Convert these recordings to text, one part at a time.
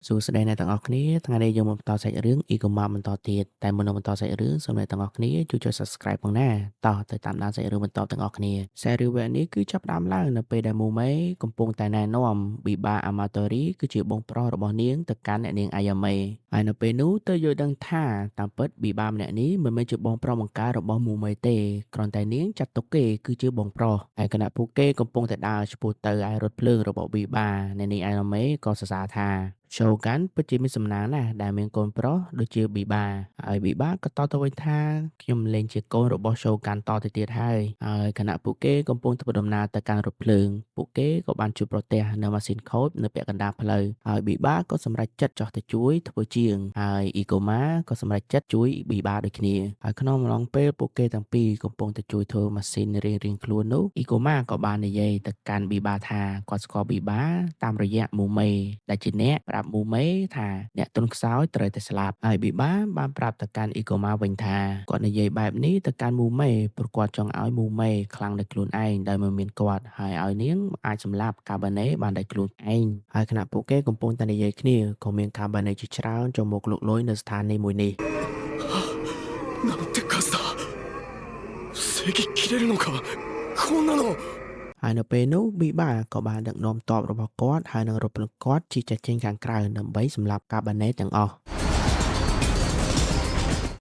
សួស្តីអ្នកទាំងអស់គ្នាថ្ងៃនេះយើងមកបន្តសាច់រឿងអ៊ីកូម៉ាបន្តទៀតតែមុននឹងបន្តសាច់រឿងសូមអ្នកទាំងអស់គ្នាជួយចុច Subscribe ផងណាតោះទៅតាមដានសាច់រឿងបន្តទាំងអស់គ្នាសាច់រឿងវគ្គនេះគឺចាប់ផ្ដើមឡើងនៅពេលដែលមូមេកំពុងតែណែនាំប៊ីបាអាម៉ាតូរីគឺជាបងប្រុសរបស់នាងទៅកាន់អ្នកនាងអាយ៉ាមេហើយនៅពេលនោះទៅយល់ដឹងថាតាមពិតប៊ីបាម្នាក់នេះមិនមែនជាបងប្រុសបង្កើតរបស់មូមេទេគ្រាន់តែនាងចាត់ទុកគេគឺជាបងប្រុសហើយខណៈពួកគេកំពុងតែដើរឆ្ពោះទៅឯរថភ្លើងរបស់ប៊ីបាអ្នកនាងអាយ៉ាមេក៏សរសើរថា ចូលកាន់ពិតជាមានសំណាងណាស់ដែលមានកូនប្រុសដូចជាប៊ីបាហើយប៊ីបាក៏តបទៅវិញថាខ្ញុំលែងជាកូនរបស់ចូលកាន់តទៅទៀតហើយហើយខណៈពួកគេកំពុងធ្វើដំណើរទៅកាន់រថភ្លើងពួកគេក៏បានជួបប្រទះនៅម៉ាស៊ីនខូចនៅពាក់កណ្ដាលផ្លូវហើយប៊ីបាក៏សម្រេចចិត្តចោះទៅជួយធ្វើជាងហើយអ៊ីកូម៉ាក៏សម្រេចចិត្តជួយប៊ីបាដូចគ្នាហើយក្នុងអំឡុងពេលពួកគេទាំងពីរកំពុងតែជួយធ្វើម៉ាស៊ីនរៀងៗខ្លួននោះអ៊ីកូម៉ាក៏បាននិយាយទៅកាន់ប៊ីបាថាគាត់ស្គាល់ប៊ីបាតាមរយៈមូមេដែលជាអ្នកប្រាប់មូមេថាអ្នកទន់ខ្សោយត្រូវតែស្លាប់ហើយប៊ីបាបានប្រាប់ទៅកាន់អ៊ីកូម៉ាវិញថាគាត់និយាយបែបនេះទៅកាន់មូមេព្រោះគាត់ចង់ឲ្យមូមេខ្លាំងដោយខ្លួនឯងដោយមិនមានគាត់ហើយឲ្យនាងអាចសម្លាប់កាបាណេបានដោយខ្លួនឯងហើយខណៈពួកគេកំពុងតែនិយាយគ្នាក៏មានកាបាណេជាច្រើនចូលមកលុកលុយនៅស្ថានីយ៍មួយនេះ なんて数だ。防ぎきれるのかこんなの。 ហើយនៅពេលនោះប៊ីបាក៏បានដឹកនាំទ័ពរបស់គាត់ហើយនឹងរថភ្លើងគាត់ជិះចាកចេញខាងក្រៅដើម្បីសម្លាប់កាបាណេទាំងអស់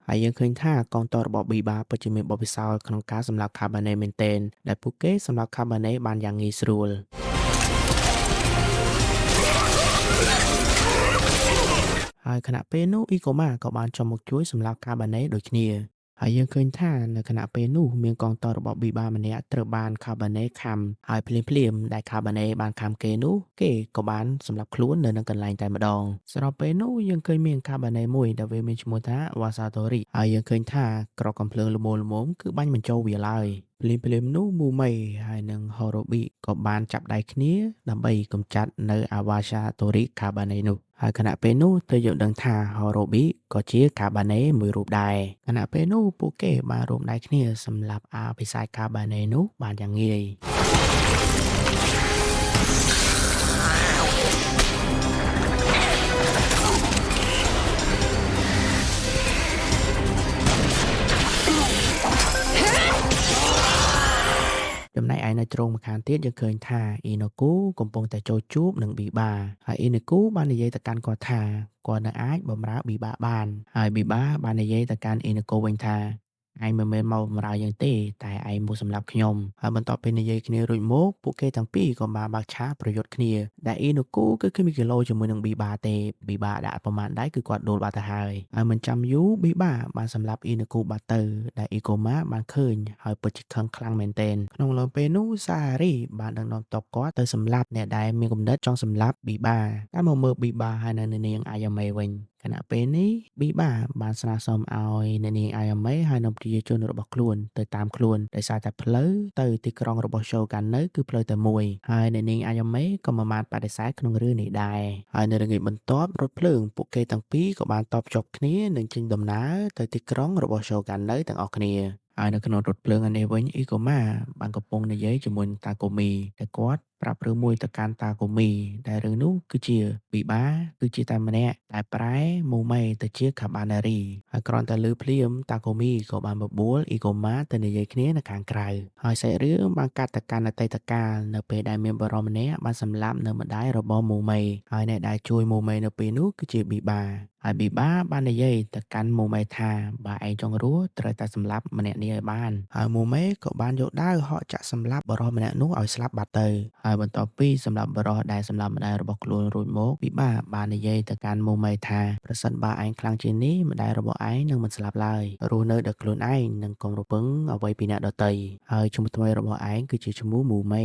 ហើយយើងឃើញថាកងទ័ពរបស់ប៊ីបាពិតជាមានបទពិសោធន៍ក្នុងការសម្លាប់ខាបាណេមែនទែនដែលពួកគេសម្លាប់ខាបាណេបានយ៉ាងងាយស្រួលហើយខណៈពេលនោះអ៊ីកូម៉ាក៏បានចុះមកជួយសម្លាប់កាបាណេដូចគ្នាហើយយើងឃើញថានៅខណៈពេលនោះមានកងទ័ពរបស់ប៊ីបាម្នាក់ត្រូវបានខាបាណេខំហើយភ្លាមៗដែលខាបាណេបានខំគេនោះគេក៏បានសម្លាប់ខ្លួននៅនឹងកន្លែងតែម្ដងស្របពេលនោះយើងឃើញមានខាបាណេមួយដែលវាមានឈ្មោះថាវ៉ាសាតូរីហើយយើងឃើញថាក្រកំភ្លើងល្មមៗគឺបាញ់មិនចូលវាឡើយភ្លាមៗនោះមូមេហើយនិងហូរ៉ូប៊ីក៏បានចាប់ដៃគ្នាដើម្បីកម្ចាត់នៅអាវ៉ាសាតូរីខាបាណេនោះហើយខណៈពេលនោះទើបយើងដឹងថាហូរ៉ូប៊ីក៏ជាខាបាណេមួយរូបដែរខណៈពេលនោះពួកគេបានរួមដៃគ្នាសម្លាប់អាភិសាចខាបាណេនោះបានយ៉ាងងាយចំណែកឯនៅជ្រុងម្ខាងទៀតយើងឃើញថាអ៊ីណូគូកំពុងតែចូលជួបនឹងប៊ីបាហើយអ៊ីណូគូបាននិយាយទៅកាន់គាត់ថាគាត់នៅអាចបម្រើប៊ីបាបានហើយប៊ីបាបាននិយាយទៅកាន់អ៊ីណូគូវិញថាឯងមិនមែនមកបម្រើយើងទេតែឯងមកសម្លាប់ខ្ញុំហើយបន្ទាប់ពីនិយាយគ្នារួចមកពួកគេទាំងពីរក៏បានបើកឆាកប្រយុទ្ធគ្នាដែលអ៊ីណូគូគឺគ្មានគីឡូជាមួយនឹងប៊ីបាទេប៊ីបាដាក់ប្រមាណដៃគឺគាត់ដួលបាត់ទៅហើយហើយមិនចាំយូរប៊ីបាបានសម្លាប់អ៊ីណូគូបាត់ទៅដែលអ៊ីកូម៉ាបានឃើញហើយពិតជាខឹងខ្លាំងមែនទែនក្នុងឡុងពេលនោះសាហារីបានដឹកនាំទ័ពគាត់ទៅសម្លាប់អ្នកដែលមានគំនិតចង់សម្លាប់ប៊ីបាតែមកមើលប៊ីបាហើយនៅនាងអាយ៉ាមេវិញខណៈពេលនេះប៊ីបាបានស្នើសុំឲ្យអ្នកនាងអាយ៉ាមេហើយនិងប្រជាជនរបស់ខ្លួនទៅតាមខ្លួនដោយសារតែផ្លូវទៅទីក្រុងរបស់โชកានៅគឺផ្លូវតែមួយហើយអ្នកនាងអាយ៉ាមេក៏មិនបានបដិសេធក្នុងរឿងនេះដែរហើយនៅល្ងាចបន្ទាប់រថភ្លើងពួកគេទាំងពីរក៏បានតបជប់គ្នានិងចេញដំណើរទៅទីក្រុងរបស់โชកានៅទាំងអស់គ្នាហើយនៅក្នុងរថភ្លើងឯនេះវិញអ៊ីកូម៉ាបានកំពុងនិយាយជាមួយនឹងតាកូមីតែគាត់ប្រាប់រឿងមួយទៅកាន់តាកូមីដែលរឿងនោះគឺជាប៊ីបាគឺជាតែម្នាក់ដែលប្រែមូមេទៅជាខាបាណារីហើយគ្រាន់តែឮភ្លាមតាកូមីក៏បានបបួលអ៊ីកូម៉ាទៅនិយាយគ្នានៅខាងក្រៅហើយសាច់រឿងបានកាត់ទៅកាន់អតីតកាលនៅពេលដែលមានបុរសម្នាក់បានសម្លាប់នៅម្ដាយរបស់មូមេហើយអ្នកដែលជួយមូមេនៅពេលនោះគឺជាប៊ីបាហើយប៊ីបាបាននិយាយទៅកាន់មូមេថាបើឯងចង់រស់ត្រូវតែសម្លាប់ម្នាក់នេះឲ្យបានហើយមូមេក៏បានយកដាវហក់ចាក់សម្លាប់បុរសម្នាក់នោះឲ្យស្លាប់បាត់ទៅហើយបន្ទាប់ពីសម្លាប់បុរសដែលសម្លាប់ម្ដាយរបស់ខ្លួនរួចមកប៊ីបាបាននិយាយទៅកាន់មូមេថាប្រសិនបើឯងខ្លាំងជាងនេះម្ដាយរបស់ឯងនឹងមិនស្លាប់ឡើយរស់នៅដោយខ្លួនឯងនិងកុំរពឹងអ្វីពីអ្នកដទៃហើយឈ្មោះថ្មីរបស់ឯងគឺជាឈ្មោះមូមេ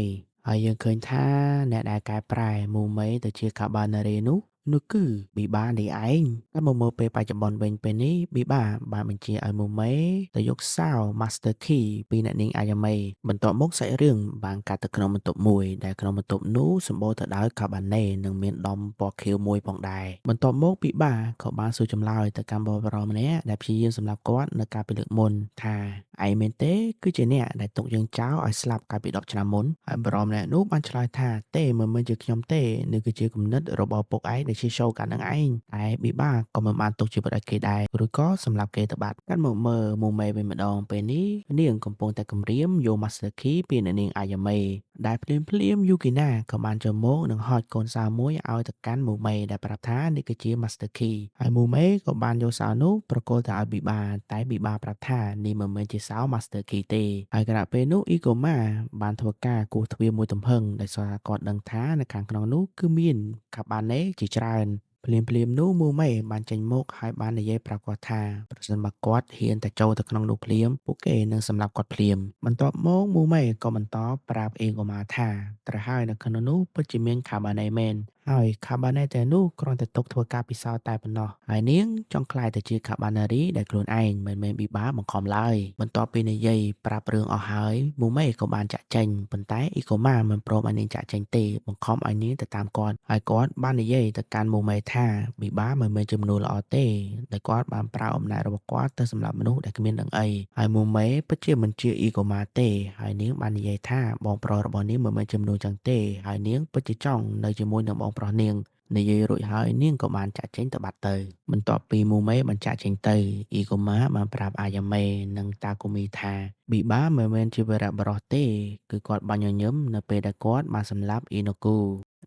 ហើយយើងឃើញថាអ្នកដែលកែប្រែមូមេទៅជាខាបាណារ៉េនោះនោះគឺប៊ីបានេះឯងតែមកមើលពេលបច្ចុប្បន្នវិញពេលនេះប៊ីបាបានបញ្ជាឲ្យមូមេទៅយកសោ Master Key ពីអ្នកនាងអាយ៉ាមេបន្ទាប់មកសាច់រឿងបានកាត់ទៅក្នុងបន្ទប់មួយដែលក្នុងបន្ទប់នោះសម្បូរទៅដោយកាបាណេនិងមានដុំពណ៌ខៀវមួយផងដែរបន្ទាប់មកប៊ីបាក៏បានសួរចម្លើយទៅកាន់បុរសម្នាក់ដែលព្យាយាមសម្លាប់គាត់នៅកាលពីលើកមុនថាឯងមែនទេគឺជាអ្នកដែលទុកយើងចោលឲ្យស្លាប់កាលពី10ឆ្នាំមុនហើយបុរសម្នាក់នោះបានឆ្លើយថាទេមិនមែនជាខ្ញុំទេនេះគឺជាគំនិតរបស់ពុកឯងដែល ដែលជា Shogun នឹងឯងតែប៊ីបាក៏មិនបានទុកជីវិតឲ្យគេដែរឬក៏សម្លាប់គេទៅបាត់កាត់មកមើលមូមេវិញម្ដងពេលនេះនាងកំពុងតែគំរាមយក Master Key ពីអ្នកនាងអាយ៉ាមេដែលភ្លាមភ្លាមយូគីណាក៏បានចូលមកនិងហុចកូនសោមួយឲ្យទៅកាន់មូមេដែលប្រាប់ថានេះគឺជា Master Key ហើយមូមេក៏បានយកសោនោះប្រគល់ទៅឲ្យប៊ីបាតែប៊ីបាប្រាប់ថានេះមិនមែនជាសោ Master Key ទេហើយខណៈពេលនោះអ៊ីកូម៉ាបានធ្វើការគោះទ្វារមួយទំហឹងដោយសារគាត់ដឹងថានៅខាងក្នុងនោះគឺមានកាបាណេជាច្រើនភ្លាមភ្លាមនោះមូមេបានចេញមកហើយបាននិយាយប្រាប់គាត់ថាប្រសិនបើគាត់ហ៊ានតែចូលទៅក្នុងនោះភ្លាមពួកគេនឹងសម្លាប់គាត់ភ្លាមបន្ទាប់មកមូមេក៏បន្តប្រាប់អេកូម៉ាថាត្រូវហើយនៅក្នុងនោះពិតជាមានខាបាណេមែនហើយខាបាណេតែនោះគ្រាន់តែទុកធ្វើការពិសោធន៍តែប៉ុណ្ណោះហើយនាងចង់ក្លាយទៅជាខាបាណារីដែលខ្លួនឯងមិនមែនប៊ីបាបង្ខំឡើយបន្ទាប់ពីនិយាយប្រាប់រឿងអស់ហើយមូមេក៏បានចាក់ចេញប៉ុន្តែអ៊ីកូម៉ាមិនព្រមឲ្យនាងចាក់ចេញទេបង្ខំឲ្យនាងទៅតាមគាត់ហើយគាត់បាននិយាយទៅកាន់មូមេថាប៊ីបាមិនមែនជាមនុស្សល្អទេដែលគាត់បានប្រើអំណាចរបស់គាត់ទៅសម្លាប់មនុស្សដែលគ្មានដឹងអីហើយមូមេពិតជាមិនជាអ៊ីកូម៉ាទេហើយនាងបាននិយាយថាបងប្រុសរបស់នាងមិនមែនជាមនុស្សចឹងទេហើយនាងពិតជាចង់នៅជាមួយនឹងបងប្រុសនាងនិយាយរួចហើយនាងក៏បានចាក់ចេញទៅបាត់ទៅបន្ទាប់ពីមូមេបានចាក់ចេញទៅអ៊ីកូម៉ាបានប្រាប់អាយ៉ាមេនិងតាកូមីថាប៊ីបាមិនមែនជាវីរៈបុរសទេគឺគាត់បាញ់ញញឹមនៅពេលដែលគាត់បានសម្លាប់អ៊ីណូគូ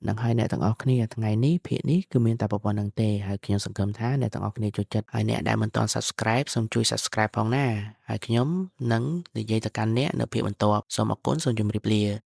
នឹងហើយអ្នកទាំងអស់គ្នាថ្ងៃនេះភាគនេះគឺមានតែប៉ុណ្្នឹងទេហើយខ្ញុំសង្ឃឹមថាអ្នកទាំងអស់គ្នាចូលចិត្តហើយអ្នកដែលមិនទាន់ Subscribe សូមជួយ Subscribe ផងណាហើយខ្ញុំនឹងនិយាយទៅកាន់អ្នកនៅភាគបន្ទាប់សូមអរគុណសូមជម្រាបលា។